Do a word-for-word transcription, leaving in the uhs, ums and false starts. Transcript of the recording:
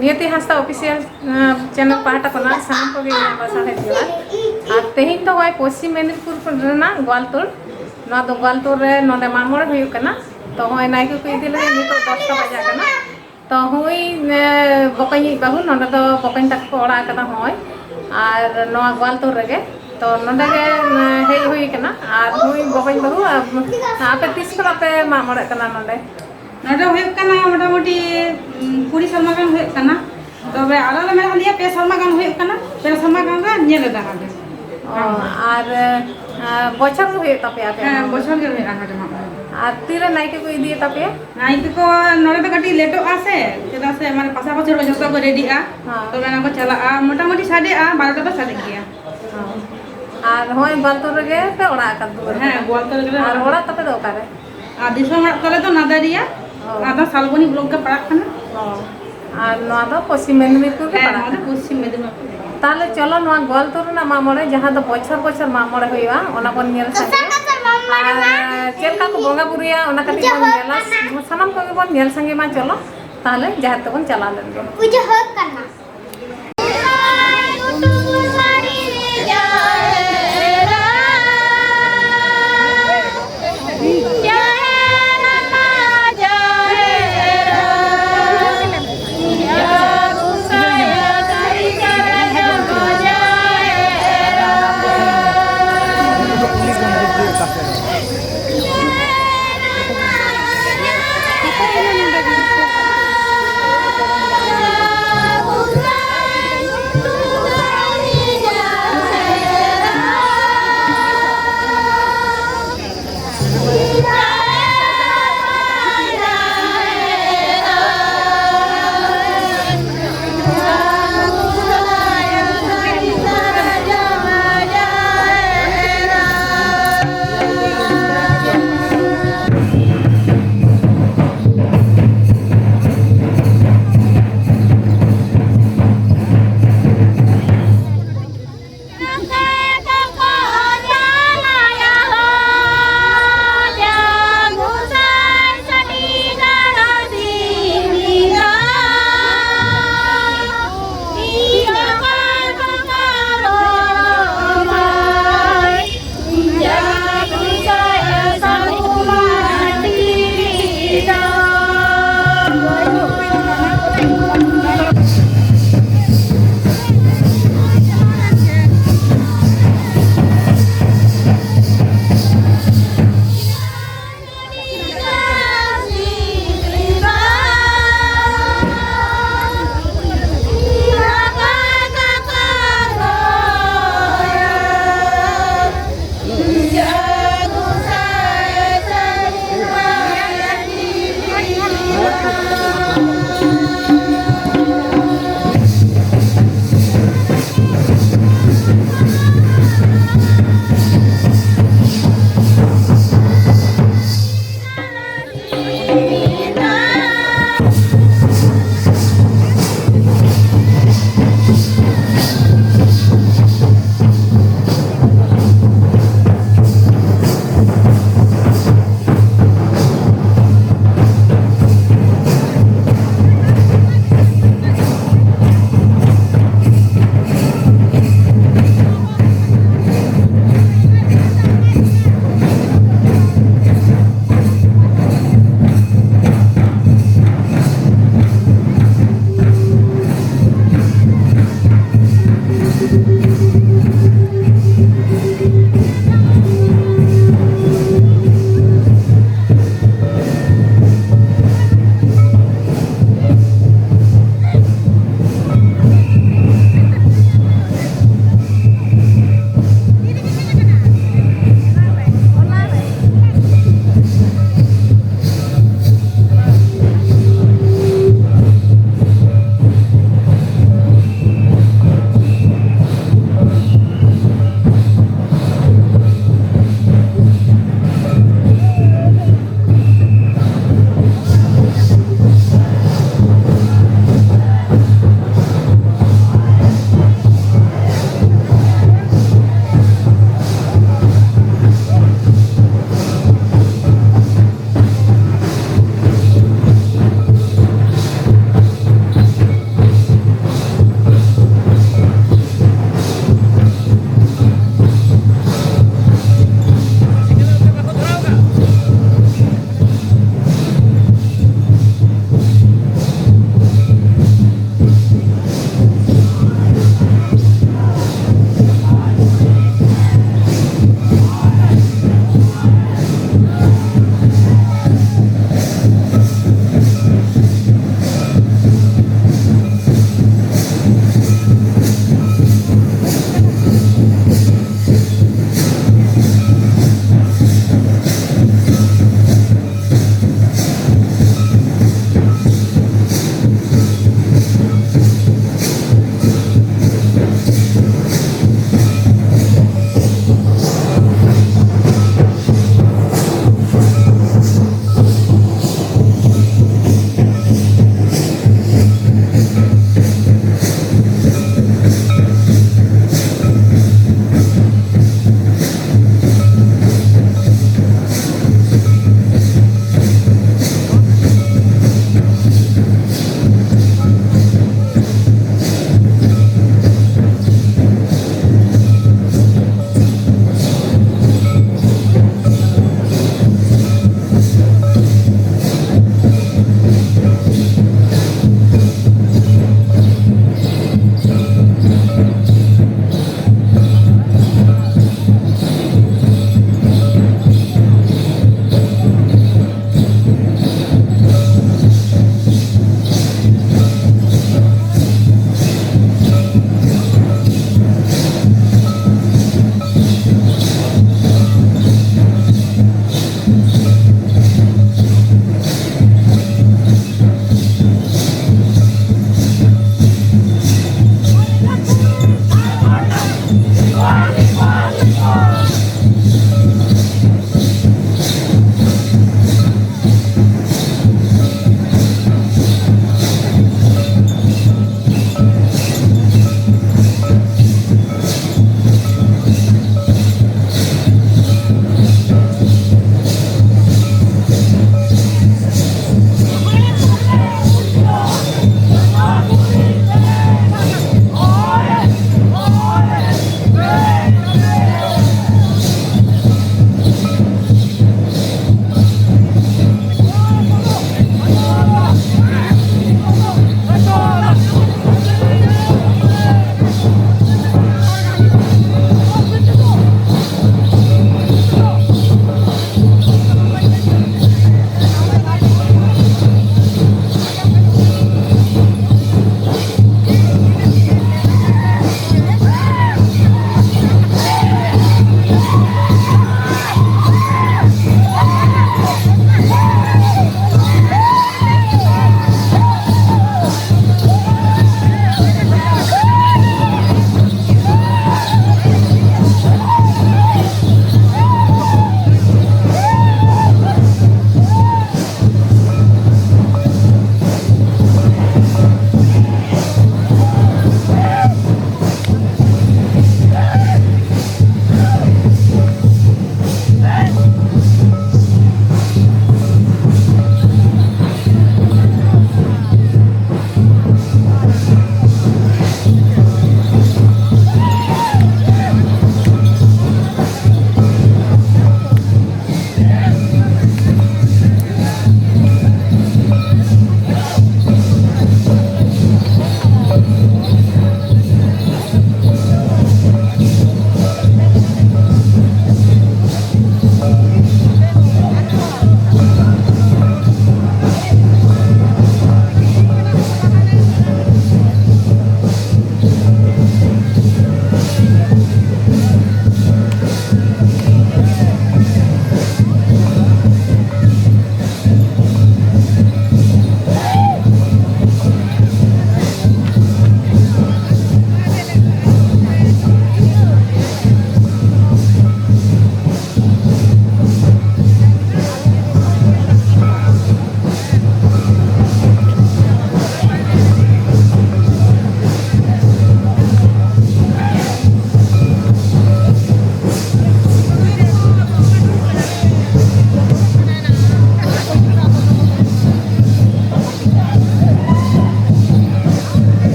ᱱᱤᱭᱚᱛᱤ ᱦᱟᱸᱥᱫᱟ official channel ᱯᱟᱦᱴᱟ ᱠᱷᱚᱱᱟᱜ ᱥᱟᱱᱟᱢ ᱠᱚᱜᱮ ᱤᱧᱟᱹᱜ ᱫᱚ ᱥᱟᱨᱦᱟᱣ ᱡᱚᱦᱟᱨ᱾ ᱟᱨ ᱛᱮᱦᱮᱧ ᱫᱚ ᱦᱚᱸᱜᱼᱚᱭ ᱯᱚᱥᱪᱤᱢ ᱢᱮᱫᱤᱱᱤᱯᱩᱨ ᱨᱮᱱᱟᱜ ᱜᱳᱣᱟᱞᱛᱳᱲ, ᱱᱚᱣᱟ ᱫᱚ ᱜᱳᱣᱟᱞᱛᱳᱲ ᱨᱮ ᱱᱚᱰᱮ ᱢᱟᱜ ᱢᱚᱬᱮ ᱦᱩᱭᱩᱜ ᱠᱟᱱᱟ᱾ ᱛᱚ ᱦᱚᱸᱜᱼᱚᱭ ᱱᱟᱭᱠᱮ ᱠᱚ ᱤᱫᱤ ᱞᱟᱹᱜᱤᱫ ᱱᱤᱛᱚᱜ ᱫᱚᱥᱴᱟ ᱵᱟᱡᱟᱜ ᱠᱟᱱᱟ᱾ ᱛᱚ ᱦᱩᱭ ᱵᱚᱠᱚᱧᱤᱡ ᱵᱟᱹᱦᱩ ᱱᱚᱰᱮ ᱫᱚ ᱵᱚᱠᱚᱧ ᱛᱟᱠᱚ ᱠᱚ ᱚᱲᱟᱜ ᱟᱠᱟᱫᱟ ᱦᱚᱸᱜᱼᱚᱭ, ᱟᱨ ᱱᱚᱣᱟ ᱜᱳᱣᱟᱞᱛᱳᱲ ᱨᱮᱜᱮ᱾ ᱛᱚ ᱱᱚᱰᱮ ᱜᱮ ᱦᱮᱡ ᱦᱩᱭ ᱠᱟᱱᱟ᱾ ᱟᱨ ᱦᱩᱭ ᱵᱚᱠᱚᱧ ᱵᱟᱹᱦᱩ, ᱟᱯᱮ ᱛᱤᱥ ᱠᱷᱚᱱᱟᱜ ᱯᱮ ᱢᱟᱜ ᱢᱚᱬᱮᱜ ᱠᱟᱱᱟ ᱱᱚᱰᱮ? ᱱᱚᱰᱮ ᱦᱩᱭᱩᱜ ᱠᱟᱱᱟ ᱢᱚᱴᱟᱢᱩᱴᱤ ᱠᱩᱲᱤ ᱥᱮᱨᱢᱟ ᱜᱟᱱ ᱦᱩᱭᱩᱜ ᱠᱟᱱᱟ᱾ ᱛᱚᱵᱮ ᱟᱞᱮ ᱞᱮ ᱢᱮᱱᱟᱜ ᱞᱮᱭᱟ ᱯᱮ ᱥᱮᱨᱢᱟ ᱜᱟᱱ ᱦᱩᱭᱩᱜ ᱠᱟᱱᱟ, ᱯᱮ ᱥᱮᱨᱢᱟ ᱜᱟᱱ ᱞᱮ ᱧᱮᱞ ᱮᱫᱟ ᱱᱚᱰᱮ᱾ ᱚ, ᱟᱨ ᱵᱚᱪᱷᱚᱨ ᱜᱮ ᱦᱩᱭᱩᱜ ᱛᱟᱯᱮᱭᱟ ᱟᱯᱮᱭᱟᱜ? ᱦᱮᱸ, ᱵᱚᱪᱷᱚᱨ ᱜᱮ ᱦᱩᱭᱩᱜᱼᱟ ᱱᱚᱰᱮ ᱢᱟᱜ ᱢᱚᱬᱮ᱾ ᱟᱨ ᱛᱤᱨᱮ ᱱᱟᱭᱠᱮ ᱠᱚ ᱤᱫᱤᱭᱮ ᱛᱟᱯᱮᱭᱟ? ᱱᱟᱭᱠᱮ ᱠᱚ ᱱᱚᱰᱮ ᱫᱚ ᱠᱟᱹᱴᱤᱡ ᱞᱮᱴᱚᱜᱼᱟ ᱥᱮ, ᱪᱮᱫᱟᱜ ᱥᱮ ᱢᱟᱱᱮ ᱯᱟᱥᱟᱯᱟᱥᱤ ᱦᱚᱲ ᱡᱚᱛᱚ ᱠᱚ ᱨᱮᱰᱤᱜᱼᱟ᱾ ᱦᱮᱸ᱾ ᱛᱚᱵᱮ ᱚᱱᱟ ᱠᱚ ᱪᱟᱞᱟᱜᱼᱟ, ᱢᱚᱴᱟᱢᱩᱴᱤ ᱥᱟᱰᱮᱜᱼᱟ, ᱵᱟᱨᱚᱴᱟ ᱫᱚ ᱥᱟᱰᱮᱜ ᱜᱮᱭᱟ᱾ ᱦᱮᱸ᱾ ᱟᱨ ᱦᱚᱸᱜᱼᱚᱭ ᱜᱳᱣᱟᱞᱛᱳᱲ ᱨᱮᱜᱮ ᱯᱮ ᱚᱲᱟᱜ ᱟᱠᱟᱫ ᱫᱩᱣᱟᱹᱨ ᱠᱟᱱᱟ? ᱦᱮᱸ, ᱜᱳᱣᱟᱞᱛᱳᱲ ᱨᱮᱜᱮ ᱞᱮ ᱚᱲᱟᱜ ᱟᱠᱟᱫ᱾ ᱟᱨ ᱚᱲᱟᱜ ᱛᱟᱯᱮ ᱫᱚ ᱚᱠᱟᱨᱮ? ᱟᱨ ᱫᱤᱥᱚᱢ ᱚᱲᱟᱜ ᱛᱟᱞᱮ ᱫᱚ ᱱᱟᱫᱟᱨᱤᱭᱟ᱾ ᱚ᱾ ᱚᱱᱟ ᱫᱚ ᱥᱟᱞᱵᱚᱱᱤ ᱵᱞᱚᱠ ᱜᱮ ᱯᱟᱲᱟᱜ ᱠᱟᱱᱟ᱾ ᱚ᱾ ᱟᱨ ᱱᱚᱣᱟ ᱫᱚ ᱯᱚᱥᱪᱤᱢ ᱢᱮᱫᱤᱱᱤᱯᱩᱨ ᱜᱮ ᱯᱟᱲᱟᱜ ᱠᱟᱱᱟ᱾ ᱦᱮᱸ, ᱱᱚᱣᱟ ᱫᱚ ᱯᱚᱥᱪᱤᱢ ᱢᱮᱫᱤᱱᱤᱯᱩᱨ ᱜᱮ᱾ ᱛᱟᱦᱚᱞᱮ ᱪᱚᱞᱚ, ᱱᱚᱣᱟ ᱜᱳᱣᱟᱞᱛᱳᱲ ᱨᱮᱱᱟᱜ ᱢᱟᱜ ᱢᱚᱬᱮ, ᱡᱟᱦᱟᱸ ᱫᱚ ᱵᱚᱪᱷᱚᱨ ᱵᱚᱪᱷᱚᱨ ᱢᱟᱜ ᱢᱚᱬᱮ ᱦᱩᱭᱩᱜᱼᱟ, ᱚᱱᱟ ᱵᱚᱱ ᱧᱮᱞ ᱥᱟᱸᱜᱮᱭᱟ᱾ ᱟᱨ ᱪᱮᱫ ᱞᱮᱠᱟ ᱠᱚ ᱵᱚᱸᱜᱟ ᱵᱩᱨᱩᱭᱟ, ᱚᱱᱟ ᱠᱟᱹᱴᱤᱡ ᱵᱚᱱ ᱧᱮᱞᱟ᱾ ᱥᱟᱱᱟᱢ ᱠᱚᱜᱮ ᱵᱚᱱ ᱧᱮᱞ ᱥᱟᱸᱜᱮ ᱢᱟ᱾ ᱪᱚᱞᱚ ᱛᱟᱦᱚᱞᱮ ᱡᱟᱦᱮᱨ ᱛᱮᱵᱚᱱ ᱪᱟᱞᱟᱣ ᱞᱮᱱ ᱜᱮ᱾ ᱯᱩᱡᱟᱹ ᱦᱩᱭᱩᱜ ᱠᱟᱱᱟ᱾